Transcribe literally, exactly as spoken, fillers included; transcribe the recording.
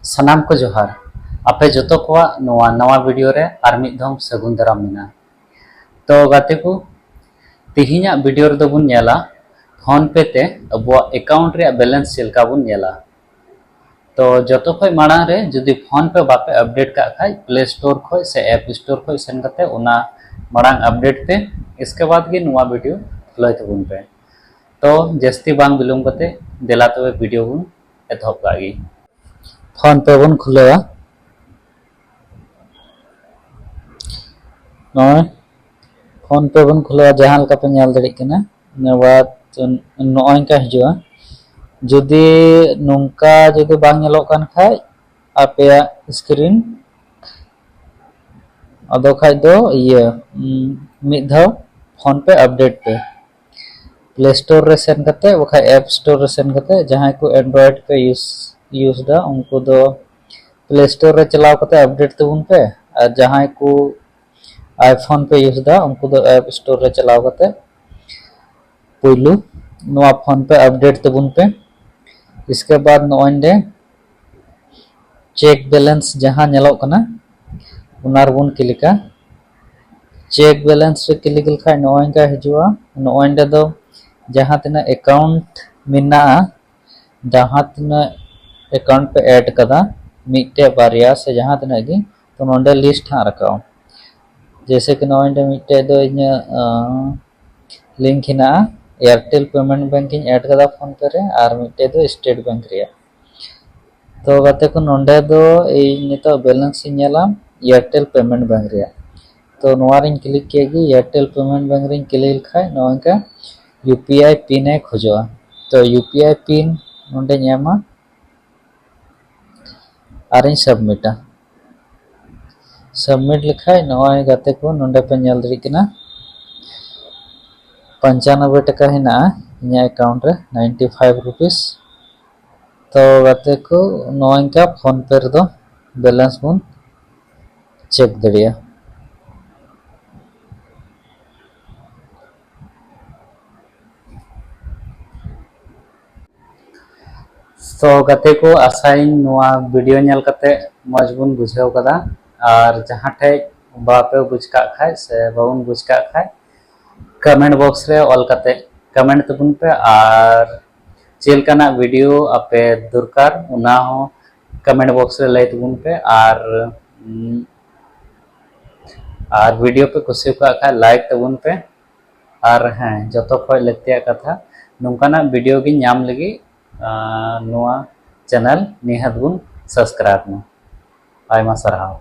ᱥᱟᱱᱟᱢ ᱠᱚ ᱡᱚᱦᱟᱨ᱾ ᱟᱯᱮ ᱡᱚᱛᱚ ᱠᱚᱣᱟᱜ ᱱᱚᱣᱟ ᱱᱟᱣᱟ ᱵᱷᱤᱰᱤᱭᱳ ᱨᱮ ᱟᱨ ᱢᱤᱫ ᱫᱷᱟᱣ ᱥᱟᱹᱜᱩᱱ ᱫᱟᱨᱟᱢ ᱢᱮᱱᱟᱜᱼᱟ᱾ ᱛᱚ ᱜᱟᱛᱮ ᱠᱚ, ᱛᱮᱦᱮᱧᱟᱜ ᱵᱷᱤᱰᱤᱭᱳ ᱨᱮᱫᱚ ᱵᱚᱱ ᱧᱮᱞᱟ PhonePe ᱛᱮ ᱟᱵᱚᱣᱟᱜ ᱮᱠᱟᱣᱩᱱᱴ ᱨᱮᱭᱟᱜ ᱵᱮᱞᱮᱱᱥ ᱪᱮᱫ ᱞᱮᱠᱟ ᱵᱚᱱ ᱧᱮᱞᱟ᱾ ᱛᱚ ᱡᱚᱛᱚ ᱠᱷᱚᱡ ᱢᱟᱲᱟᱝ ᱨᱮ ᱡᱩᱫᱤ PhonePe ᱵᱟᱯᱮ ᱟᱯᱰᱮᱴ ᱠᱟᱜ ᱠᱷᱟᱡ, ᱯᱞᱮ ᱥᱴᱳᱨ ᱠᱷᱚᱡ ᱥᱮ ᱮᱯ ᱥᱴᱳᱨ ᱠᱷᱚᱡ ᱥᱮᱱ ᱠᱟᱛᱮ ᱚᱱᱟ ᱢᱟᱲᱟᱝ ᱟᱯᱰᱮᱴ ᱯᱮ᱾ ᱤᱥᱠᱮ ᱵᱟᱫ ᱜᱮ ᱱᱚᱣᱟ ᱵᱷᱤᱰᱤᱭᱳ ᱠᱷᱩᱞᱟᱹᱣ ᱛᱟᱵᱚᱱ ᱯᱮ᱾ ᱛᱚ ᱡᱟᱹᱥᱛᱤ ᱵᱟᱝ ᱵᱤᱞᱚᱢ ᱠᱟᱛᱮ ᱫᱮᱞᱟ ᱛᱚᱵᱮ ᱵᱷᱤᱰᱤᱭᱳ ᱵᱚᱱ ᱮᱛᱚᱦᱚᱵ ᱠᱟᱜ ᱜᱮ᱾ PhonePe ᱵᱚᱱ ᱠᱷᱩᱞᱟᱹᱣᱟ᱾ ᱱᱚᱜᱼᱚᱭ PhonePe ᱵᱚᱱ ᱠᱷᱩᱞᱟᱹᱣᱟ, ᱡᱟᱦᱟᱸ ᱞᱮᱠᱟ ᱯᱮ ᱧᱮᱞ ᱫᱟᱲᱮᱭᱟᱜ ᱠᱟᱱᱟ᱾ ᱤᱱᱟᱹ ᱵᱟᱫ ᱱᱚᱜᱼᱚᱭ ᱱᱚᱝᱠᱟ ᱦᱤᱡᱩᱜᱼᱟ᱾ ᱡᱩᱫᱤ ᱱᱚᱝᱠᱟ ᱡᱩᱫᱤ ᱵᱟᱝ ᱧᱮᱞᱚᱜ ᱠᱟᱱ ᱠᱷᱟᱡ ᱟᱯᱮᱭᱟᱜ ᱥᱠᱨᱤᱱ, ᱟᱫᱚ ᱠᱷᱟᱡ ᱫᱚ ᱤᱭᱟᱹ, ᱩᱸ, ᱢᱤᱫ ᱫᱷᱟᱣ PhonePe ᱟᱯᱰᱮᱴ ᱯᱮ᱾ ᱯᱞᱮ ᱥᱴᱳᱨ ᱨᱮ ᱥᱮᱱ ᱠᱟᱛᱮ, ᱵᱟᱠᱷᱟᱡ ᱮᱯ ᱥᱴᱳᱨ ᱨᱮ ᱥᱮᱱ ᱠᱟᱛᱮ, ᱡᱟᱦᱟᱸᱭ ᱠᱚ ᱮᱱᱰᱨᱚᱭᱮᱰ ᱯᱮ ᱤᱭᱩᱡᱽ, ᱤᱭᱩᱡᱽ ᱫᱟ, ᱩᱱᱠᱩ ᱫᱚ ᱯᱞᱮ ᱥᱴᱳᱨ ᱨᱮ ᱪᱟᱞᱟᱣ ᱠᱟᱛᱮ ᱟᱯᱰᱮᱴ ᱛᱟᱵᱚᱱ ᱯᱮ᱾ ᱟᱨ ᱡᱟᱦᱟᱸᱭ ᱠᱚ ᱟᱭᱯᱷᱳᱱ ᱯᱮ ᱤᱭᱩᱡᱽ ᱫᱟ, ᱩᱱᱠᱩ ᱫᱚ ᱮᱯ ᱥᱴᱳᱨ ᱨᱮ ᱪᱟᱞᱟᱣ ᱠᱟᱛᱮ ᱯᱩᱭᱞᱩ ᱱᱚᱣᱟ PhonePe ᱟᱯᱰᱮᱴ ᱛᱟᱵᱚᱱ ᱯᱮ᱾ ᱤᱥᱠᱮ ᱵᱟᱫ ᱱᱚᱜᱼᱚᱭ ᱱᱚᱰᱮ ᱪᱮᱠ ᱵᱮᱞᱮᱱᱥ ᱡᱟᱦᱟᱸ ᱧᱮᱞᱚᱜ ᱠᱟᱱᱟ, ᱚᱱᱟ ᱨᱮᱵᱚᱱ ᱠᱞᱤᱠᱟ᱾ ᱪᱮᱠ ᱵᱮᱞᱮᱱᱥ ᱨᱮ ᱠᱞᱤᱠ ᱞᱮᱠᱷᱟᱡ ᱱᱚᱜᱼᱚᱭ ᱱᱚᱝᱠᱟ ᱦᱤᱡᱩᱜᱼᱟ᱾ ᱱᱚᱜᱼᱚᱭ ᱱᱚᱰᱮ ᱫᱚ ᱡᱟᱦᱟᱸ ᱛᱤᱱᱟᱹᱜ ᱮᱠᱟᱣᱩᱱᱴ ᱢᱮᱱᱟᱜᱼᱟ, ᱡᱟᱦᱟᱸ ᱛᱤᱱᱟᱹᱜ ᱮᱠᱟᱣᱩᱱᱴ ᱯᱮ ᱮᱰ ᱠᱟᱫᱟ, ᱢᱤᱫᱴᱮᱡ ᱵᱟᱨᱭᱟ ᱥᱮ ᱡᱟᱦᱟᱸ ᱛᱤᱱᱟᱹᱜ ᱜᱮ, ᱛᱚ ᱱᱚᱰᱮ ᱞᱤᱥᱴ ᱦᱟᱸᱜ ᱨᱟᱠᱟᱵᱼᱟ᱾ ᱡᱮᱭᱥᱮ ᱠᱤ ᱱᱚᱜᱼᱚᱭ ᱱᱚᱰᱮ ᱢᱤᱫᱴᱮᱡ ᱫᱚ ᱤᱧᱟᱹᱜ, ᱟᱸ, ᱞᱤᱝᱠ ᱦᱮᱱᱟᱜᱼᱟ ᱮᱭᱟᱨᱴᱮᱞ ᱯᱮᱢᱮᱱᱴ ᱵᱮᱝᱠ ᱤᱧ ᱮᱰ ᱠᱟᱫᱟ PhonePe ᱨᱮ, ᱟᱨ ᱢᱤᱫᱴᱮᱡ ᱫᱚ ᱥᱴᱮᱴ ᱵᱮᱝᱠ ᱨᱮᱭᱟᱜ᱾ ᱛᱚ ᱜᱟᱛᱮ ᱠᱚ, ᱱᱚᱰᱮ ᱫᱚ ᱤᱧ ᱱᱤᱛᱚᱜ ᱵᱮᱞᱮᱱᱥ ᱤᱧ ᱧᱮᱞᱟ ᱮᱭᱟᱨᱴᱮᱞ ᱯᱮᱢᱮᱱᱴ ᱵᱮᱝᱠ ᱨᱮᱭᱟᱜ᱾ ᱛᱚ ᱱᱚᱣᱟ ᱨᱤᱧ ᱠᱞᱤᱠ ᱠᱮᱫ ᱜᱮ, ᱮᱭᱟᱨᱴᱮᱞ ᱯᱮᱢᱮᱱᱴ ᱵᱮᱝᱠ ᱨᱤᱧ ᱠᱞᱤᱠ ᱞᱮᱠᱷᱟᱡ ᱱᱚᱜᱼᱚᱭ ᱱᱚᱝᱠᱟ ᱤᱭᱩ ᱯᱤ ᱟᱭ ᱯᱤᱱ ᱮ ᱠᱷᱚᱡᱚᱜᱼᱟ᱾ ᱛᱚ ᱤᱭᱩ ᱯᱤ ᱟᱭ ᱯᱤᱱ ᱱᱚᱰᱮᱧ ᱮᱢᱟ ᱟᱨᱤᱧ ᱥᱟᱵᱢᱤᱴᱟ᱾ ᱥᱟᱵᱢᱤᱴ ᱞᱮᱠᱷᱟᱡ ᱱᱚᱜᱼᱚᱭ ᱜᱟᱛᱮ ᱠᱚ, ᱱᱚᱰᱮ ᱯᱮ ᱧᱮᱞ ᱫᱟᱲᱮᱭᱟᱜ ᱠᱟᱱᱟ ᱯᱚᱧᱪᱟᱱᱚᱵᱵᱳᱭ ᱴᱟᱠᱟ ᱦᱮᱱᱟᱜᱼᱟ ᱤᱧᱟᱹᱜ ᱮᱠᱟᱣᱩᱱᱴ ᱨᱮ, ninety five rupees᱾ ᱛᱚ ᱜᱟᱛᱮ ᱠᱚ, ᱱᱚᱜᱼᱚᱭ ᱱᱚᱝᱠᱟ PhonePe ᱨᱮᱫᱚ ᱵᱮᱞᱮᱱᱥ ᱵᱚᱱ ᱪᱮᱠ ᱫᱟᱲᱮᱭᱟᱜᱼᱟ᱾ ᱛᱚ ᱜᱟᱛᱮ ᱠᱚ, ᱟᱥᱟᱭᱟᱹᱧ ᱱᱚᱣᱟ ᱵᱷᱤᱰᱤᱭᱳ ᱧᱮᱞ ᱠᱟᱛᱮ ᱢᱚᱡᱽ ᱵᱚᱱ ᱵᱩᱡᱷᱟᱹᱣ ᱠᱟᱫᱟ᱾ ᱟᱨ ᱡᱟᱦᱟᱸ ᱴᱷᱮᱡ ᱵᱟᱯᱮ ᱵᱩᱡᱽ ᱠᱟᱜ ᱠᱷᱟᱡ ᱥᱮ ᱵᱟᱵᱚᱱ ᱵᱩᱡᱽ ᱠᱟᱜ ᱠᱷᱟᱡ, ᱠᱚᱢᱮᱱᱴ ᱵᱚᱠᱥ ᱨᱮ ᱚᱞ ᱠᱟᱛᱮ ᱠᱚᱢᱮᱱᱴ ᱛᱟᱵᱚᱱ ᱯᱮ᱾ ᱟᱨ ᱪᱮᱫ ᱞᱮᱠᱟᱱᱟᱜ ᱵᱷᱤᱰᱤᱭᱳ ᱟᱯᱮ ᱫᱚᱨᱠᱟᱨ, ᱚᱱᱟ ᱦᱚᱸ ᱠᱚᱢᱮᱱᱴ ᱵᱚᱠᱥ ᱨᱮ ᱞᱟᱹᱭ ᱛᱟᱵᱚᱱ ᱯᱮ᱾ ᱟᱨ ᱟᱨ ᱵᱷᱤᱰᱤᱭᱳ ᱯᱮ ᱠᱩᱥᱤ ᱟᱠᱟᱫ ᱠᱷᱟᱡ ᱞᱟᱭᱤᱠ ᱛᱟᱵᱚᱱ ᱯᱮ᱾ ᱟᱨ ᱦᱮᱸ, ᱡᱚᱛᱚ ᱠᱷᱚᱡ ᱞᱟᱹᱠᱛᱤᱭᱟᱜ ᱠᱟᱛᱷᱟ, ᱱᱚᱝᱠᱟᱱᱟᱜ ᱵᱷᱤᱰᱤᱭᱳ ᱜᱮ ᱧᱟᱢ ᱞᱟᱹᱜᱤᱫ ᱱᱚᱣᱟ ᱪᱮᱱᱮᱞ ᱱᱤᱦᱟᱹᱛ ᱵᱚᱱ ᱥᱟᱵᱥᱠᱨᱟᱭᱤᱵᱽ ᱢᱟ᱾ ᱟᱭᱢᱟ ᱥᱟᱨᱦᱟᱣ᱾